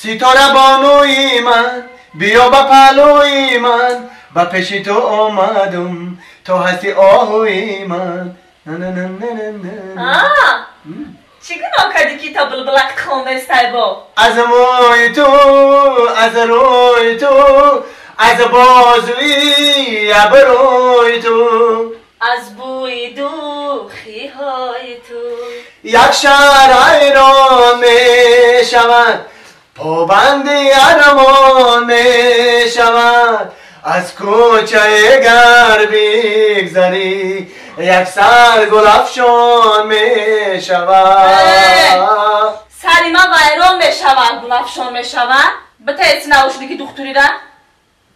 Ситора бонуи ман, биё ба паҳлӯи ман, ба пеши ту омадум, то ҳасти оҳуи ман. Чӣ гуноҳ кардӣ ки та булбулак хондаистай бо? Аз мӯи ту, аз рӯи ту, аз бозуи абрӯи ту, аз бӯи духиҳои ту як шаҳр ҳайрон мешавад, побанди армон мешавад. Аз кӯчаи гар бигзарӣ, як сар гулафшон мешавад. Сари ман вайрон мешавад, гулафшон мешавад. Битаеси наушники духтурира?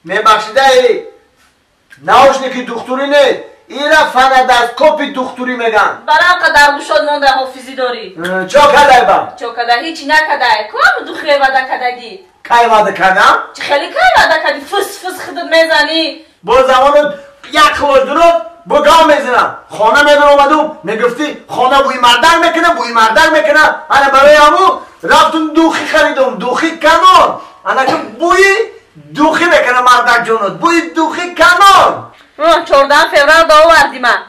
Мебахшидаи, наушники духтурӣ не, ира фонодоскопи духтурӣ меган. Барам қадар гӯшод монда ҳофизӣ дорӣ. Чо кадай ба? Чо кадай? Ҳечи накадай. Куам духтуре вада кардагӣ? Кай вада кардам? Чӣ хеле кай вада кардӣ? Фус фус худат мезанӣ. Бо замону як хилош дурӯғ бо гав мезанам. Хона медаромадум, мегуфтӣ хона бӯи мардак мекунад, бӯи мардак мекунад. Ана барои ҳамун рафтум духӣ харидум, духи канон. Ана ки бӯи духӣ мекунад мардак ҷонот, бӯи духи канон. 14 феврал оварди ман.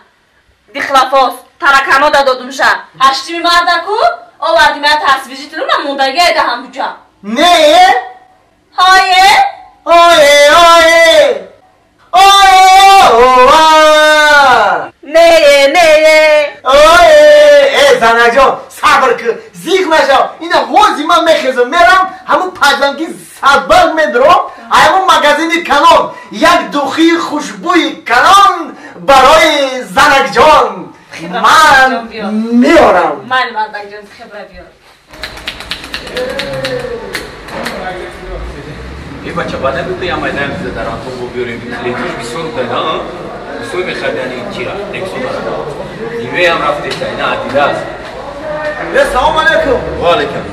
Дихлафос, таракано дадодумша. 8 мардаку оварди ман тасвижитину на мондагӣ айда ҳамуҷа. Не? Ҳое? Ое, ое. Ое, Не, не. Ое, э, занаҷон, сабр кун, зиқ нашав. Ина ҳози ман мехезам, мерам ҳамун паҷанги садбарг медурам, ҳамун магазини канон, як духии хушбӯи канон барои занакҷон ман меорам. Майли, мардакҷон, хибра биёр. Э, бача, баъда бигӯ я майдаям зида дар антон бо биёрем. Клиентош бисёр буда, бисёр мехаридани чира, Рексона. Нивеям рафтеса, ина Адидас. Э, салом алейкум. Ва алейкум.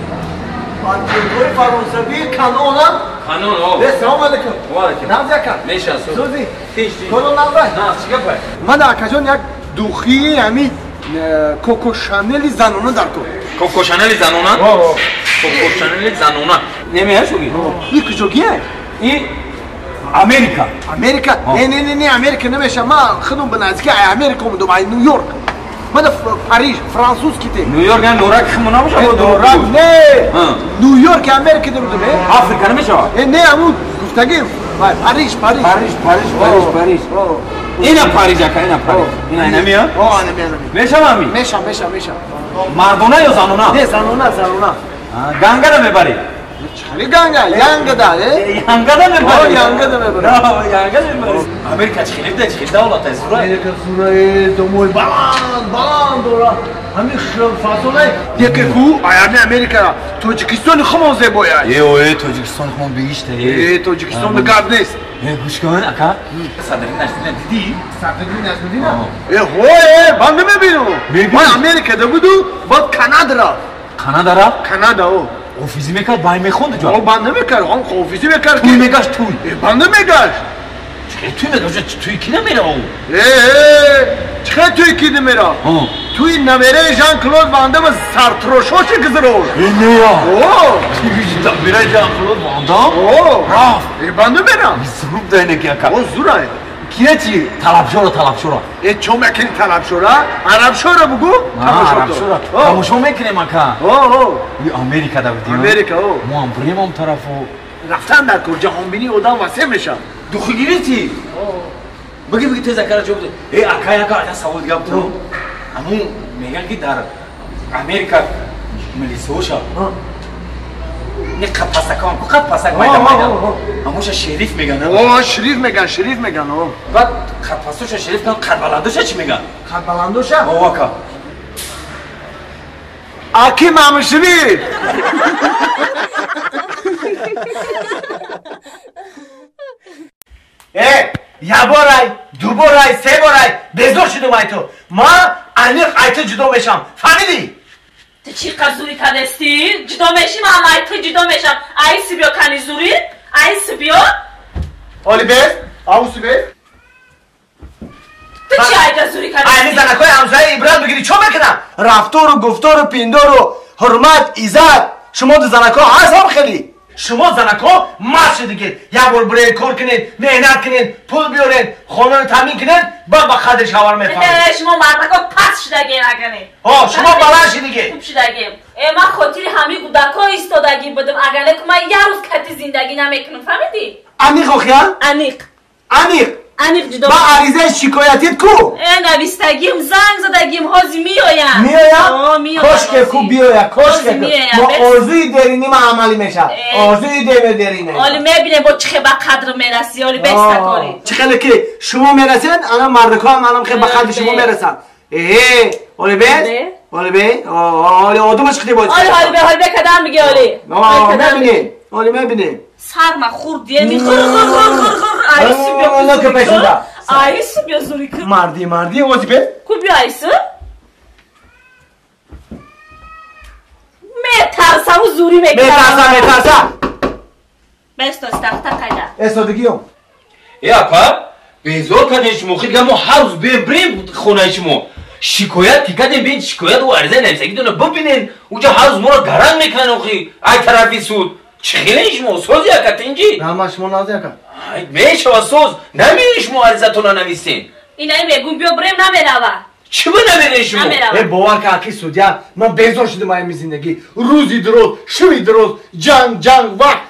Антикои фаронсавии канонам? Канон, о. Э, салом алейкум. Ва алейкум. Набз яка? Меша, сӯзи. Сӯзи? Тинч, тинч. Коно набай? На, чӣ гапай? Ман акаҷон як духии ҳами Коко Шанели занона дар кор. Коко Шанели занона? О. Коко Шанели занона. Немея шуги? И куҷогия? И Америка. Америка? Не, не, не, не, Америка намеша. Ман худум ба наздики Америка омадум, ай Нью-Йорк. Ман Париж, французский те. Нью-Йорк я норак химо набоша? Норак не. Нью-Йорк Америка дурудум, э? Африка намешава? Э, не, аму гуфтагим. Париж, Париж. Париж, Париж, Париж, Париж. Ина Париж ака, ина Париж. Ина ина мия? О, ана мия, ана мия. Мешава ми? Меша, меша, меша. Мардона ё занона? Не, занона, занона. Гангада мебари? Чали ганга, янгада, э? Янгада мебари? О, янгада мебари. Янгада мебари. Америка чӣ хеле буда, чӣ хеле давлат аст, зура. Америка зура, домой баланд, баланд дора. Ҳамин фасолай яке ку, аями Америка, Тоҷикистони хумон зебоя. Э, ое, Тоҷикистон хумон беҳишт, э. Э, Тоҷикистон гап нест. Э, гӯш кун, ака. Садриддин Наҷмиддин дидӣ? Садриддин Наҷмиддин? Э, ҳо, э, ман намебинам. Ман Америкада буду, баъд Канада рафт. Канада рафт? Канада, о. Офизӣ мекард, бай мехонд ҷо? О, банд намекард, он офизӣ мекард. Туй мегашт, туй. Э, банд намегашт. Чӣ туй мегашт? Туй ки намера о? Э, э, чӣ туй ки намера? Туй намераи Жан-Клод Ван Дамм сартрошоши гузаронд. Э, нея. О! Намераи Жан-Клод Ван Дамм? О! Рафт. Э, банд намера. Зуруб дайне ки ака. О, зурай. Кия чи? Талабшора, талабшора. Э, чо мекунӣ талабшора? Арабшора бугу? Арабшора. Тамошо мекунем ака. О, о. И Америка да будем. Америка, о. Мо ҳам бурем он тарафу. Рафтан дар кор ҷаҳонбинии одам васеъ мешавад. Духигирӣ ти? Биги, биги, тез акара ҷавоб де. Э, ака, ака, я савол дигар бутам. Ҳамун мегӯянд ки дар Америка милисиҳоша не қапасакон, ку қапасак майда майда. Ҳамуша шериф мегӯянд. О, шериф мегӯянд, шериф мегӯянд, о. Баъд қапасоша шериф кан, қадбаландоша чӣ мегӯянд? Қадбаландоша? О, ака. Аки мамшириф. Э, я борай, ду борай, се борай, безор шудум ай ту. Ман аниқ ай ту ҷудо мешавам. Фаҳмидӣ? Ту чӣ қадр зурӣ кардастӣ? Ҷудо мешӣ, ман ай ту ҷудо мешавам. Ай сибиё кани зурӣ? Ай сибиё? Оли без? Ауси без? Ту чӣ айда зурӣ кардастӣ? Ай занакҳои ҳамсоя ибрат бигирӣ, чо мекунам? Рафтору, гуфтору, пиндору, ҳурмат, иззат. Шумо ду занакҳо ҳаст ҳам хеле. Шумо занако маст шудагед. Як бор бирен кор кунед, меҳнат кунед, пул биёред, хонаро таъмин кунед, баъд ба қадри шавҳар мефаҳмед. Шумо мардако паст шудагем агане. Ҳо, шумо баланд шудагед. Хуб шудагем. Ман хотири ҳамин кӯдакҳо истодагӣ будам. Агане ку ман як рӯз кати зиндагӣ намекунам, фаҳмидӣ? Аниқ охия? Аниқ. Аниқ. Аниқ ҷудо. Ба аризаи шикоятит ку? Навистагим, занг задагим, ҳозир меоям. Меоям? Меоям. Кошке ку биёя, кошке ку. Мо орзуи дерини ма амалӣ мешавад. Орзуи дерини. Оли мебинем бо чӣ хел ба қадр мерасӣ, оли бестакорӣ. Чӣ хеле ки шумо мерасед, ана мардакҳо ҳам анам хел ба қадри шумо мерасанд. Оли бес? Оли бе? Оли одумаш қити боз. Оли оли бе, оли бе кадам миги оли. Мебинем. Оли мебинем. Сарма хурд, яъне хур хур хур хур хур. Айси биё зури. Айси биё зури. Марди, марди, ози бе? Ку биё айси? Метарсам у зури мекунам. Метарса, метарса. Бесто стахта қайда. Эсодигиём. Э апа, безор кардем шумо, хид мо ҳар рӯз бирем хонаи шумо. Шикоят кардем, бин шикоят у аризаи нависагитонро бибинен. Уҷа ҳар рӯз моро гаранг мекунанд охи. Ай тарафи суд. Чӣ хеле шумо сози ака тинҷи? Раҳмат, шумо нази ака. Ай мешава соз. Намеи шумо аризатонро нависен. Инаи мегум биё бирем намерава. Чӣ ба намере шумо? Э бовар ка аки судя, ман безор шудам ай зиндагӣ. Рӯзи дуроз, шуби дуроз, ҷанг, ҷанг, вақт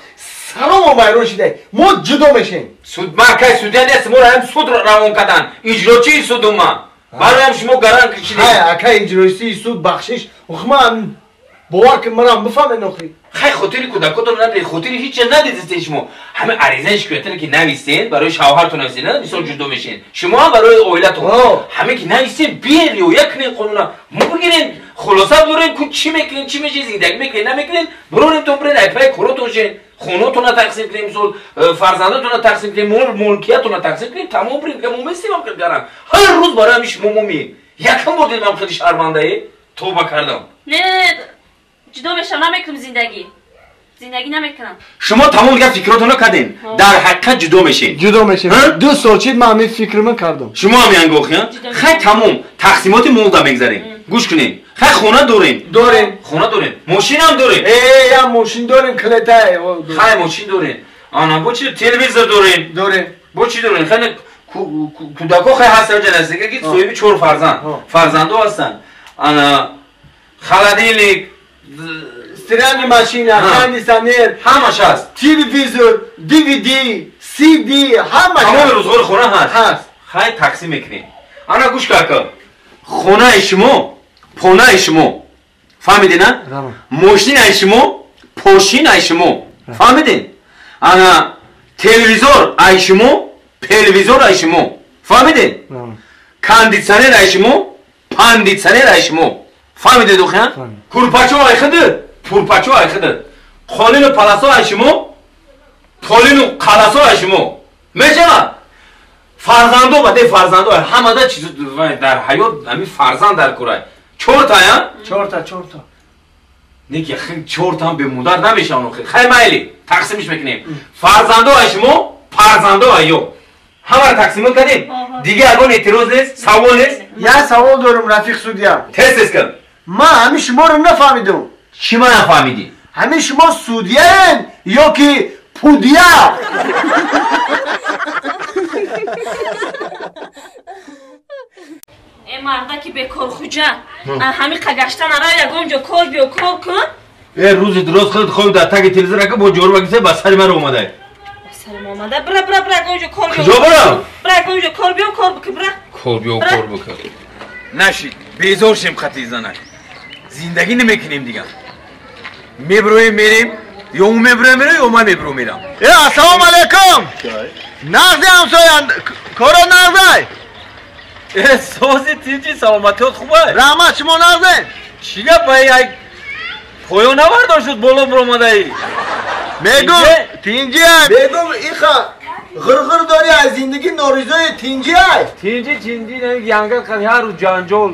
саромо вайрон шудай. Мо ҷудо мешем. Суд ман кай судя нест, моро ҳам суд равон кардан. Иҷрочии суду ман. Бароям шумо гаранг кишидед. Ҳай ака иҷроисии суд бахшиш. Ман бовар ки манам бифаҳмен охи. Хай хотири кӯдакотон надидед, хотири ҳеч чиз надидистед шумо. Ҳама аризаи шикоятро ки нависед, барои шавҳартон нависед, на мисол ҷудо мешед. Шумо ҳам барои оилатон. Ҳама ки нависед, биен риоя кунед қонуна. Мо бигирем, хулоса дорем, ку чӣ мекунед, чӣ мешед, зиндагӣ мекунед, намекунед, бирорем то бирен айпаи коротон шед, хонатонро тақсим кунем, мисол фарзандотонро тақсим кунем, мулкиятонро тақсим кунем, тамом бирем, мо местем ҳам хел гарам. Ҳар рӯз барои ҳамин шумо мо меем. Якам бор дидам хеле шармандаe, тавба кардам. Не, не, ҷудо мешавам, намекунам зиндагӣ. Зиндагӣ намекунам. Шумо тамом дигар фикротонро кардем. Дар ҳақиқат ҷудо мешед. Ҷудо мешем. 2 сол чид ман ҳамин фикрма кардам. Шумо ҳам янгохи, хай тамом тақсимоти молда мегзарем. Гӯш кунед. Хай хона дорем. Дорем. Хона дорем. Мошинам дорем. Я мошин дорем, клета. Хай мошин дорем. Ана бо чи телевизор дорем. Дорем. Бо чи дорем? Хай кӯдако хай ҳастан ҷанасига ки соҳиби 4 фарзанд. Фарзандо ҳастанд. Ана холодильник, стиральная машина, кондиционер, ҳамаш ҳаст. Телевизор, DVD, CD, ҳамаш. Тамоми рӯзгори хона ҳаст. Ҳаст. Хай тақсим мекунем. Ана гӯш кард. Хонаи шумо, понаи шумо. Фаҳмидед, на? Мошинаи шумо, пошинаи шумо. Фаҳмидед? Ана телевизор ай шумо, телевизор ай шумо. Фаҳмидед? Кондиционер ай шумо, пандиционер ай шумо. Фаҳмидед охи? Курпачо ай худат, пурпачо ай худат. Қолину паласо ай шумо, полину қаласо ай шумо. Мешавад? Фарзандо ба де фарзандо ҳамада чиз дар ҳаёт ҳамин фарзанд дар курай. 4 та я? 4 та, 4 та. Не ки 4 та бемудар намешаванд охи. Хай майли, тақсимиш мекунем. Фарзандо ай шумо, фарзандо ай ё. Ҳамаро тақсимот кардем. Дигар ягон эътироз нест, савол нест? Я савол дорам, рафиқ судя. Тез тез кун. Ман ҳамин шуморо нафаҳмидам. Чӣ ман нафаҳмидӣ? Ҳамин шумо судяен ё ки пудя? Э марда ки бекорхуҷа, ҳамин қагаштан ара ягон ҷо кор биё кор кун. Э рӯзи дуроз худат хоб дар таги телевизор ака бо ҷору вагиса ба сари ман омадай. Ба сари ман омада. Бира бира бира ягон ҷо кор биё. Куҷо барам? Бира ягон ҷо кор биё кор бикун бира. Кор биё кор бикун. Нашид, безор шем хати занак. Зиндагӣ намекунем дигар. Меброем мерем, ё ӯ меброем мерем, ё ман мебро мерам. Э ассалому алайкум. Нағзи ҳамсоян, коро нағзай. Э сози тинҷи саломатиёт хубай. Раҳмат, шумо нағзен? Чӣ гап ай ай поён навардор шуд боло биромадаи? Мегум тинҷи ай. Мегум иха ғирғир дори аз зиндагӣ норизои тинҷи ай. Тинҷи чинҷи янга ҳар рӯз ҷанҷол,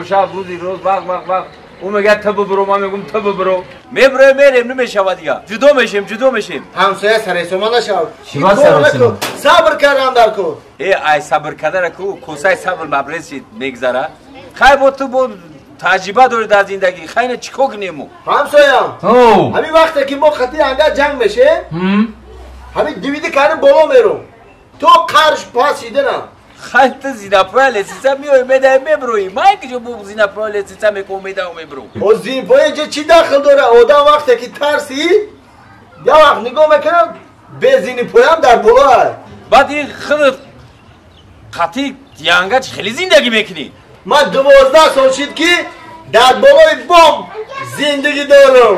шаб рӯзи рӯз вақт вақт вақт. Ӯ мегӯяд ту бибро, ман мегӯм ту бибро. Меброем мерем, намешавад дигар. Ҷудо мешем, ҷудо мешем. Ҳамсоя саресома нашавад. Чӣ ба саресома? Сабр кардан дар кор. Э ай сабр кардара ку, косаи сабр мабрез шид мегзара. Хай бо ту бо Таҷриба дорӣ дар зиндагӣ. Хайна чӣ кор кунем мо? Ҳамсоям. Ҳамин вақте ки мо хати анга ҷанг мешем, ҳамин дивиди кардем боло мерум. То қарш пас шиданам. Хай ту зинапоя лестница меои медаи меброи. Ман киҷо бо зинапоя лестница мекунам медао мебром. О зинпоя инҷа чӣ дахл дора? Одам вақте ки тарси, я вақт нигоҳ мекунам, бе зинипоям дар боло аст. Баъд ин худат қати янга хеле зиндагӣ мекунӣ. Ман 12 сол шид ки дар болои бом зиндагӣ дорам.